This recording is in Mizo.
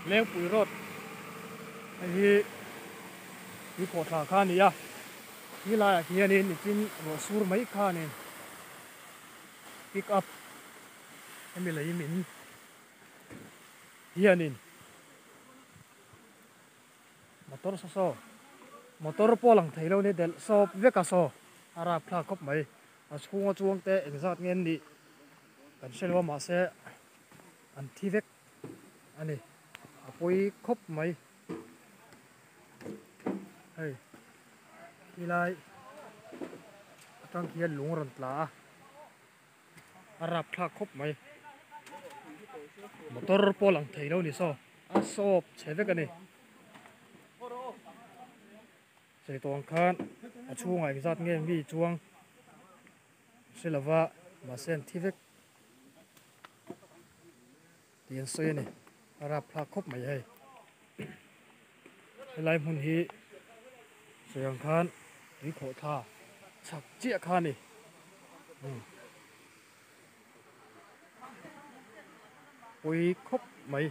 Lengpui road hei hi tui khawh thla kha a ni a ti laiah khianin nichin ruah sur mai khanin pick up hemi lei min hianin motor saw saw motor pawh lang thei lo a ni delh sawp vek a saw a rapthlak khawp mai a chhunga chuang te engzat nge an nih kan hre lo a mahse an thi vek a ni a pawi khawp mai hei helai atang khian lung a rawn tla a a rapthlak khawp mai motor pawh lang thei lo a ni saw a sawp chhe vek a ni sawi tawh ang khan a chhungah engzat nge mi chuang hre lova mahse an thi vek tih an sawi a ni a rapthlak khawp mai hei helai hmun hi sawi ang khan tui khawh thla chhak chiah kha a ni pawi khawp mai.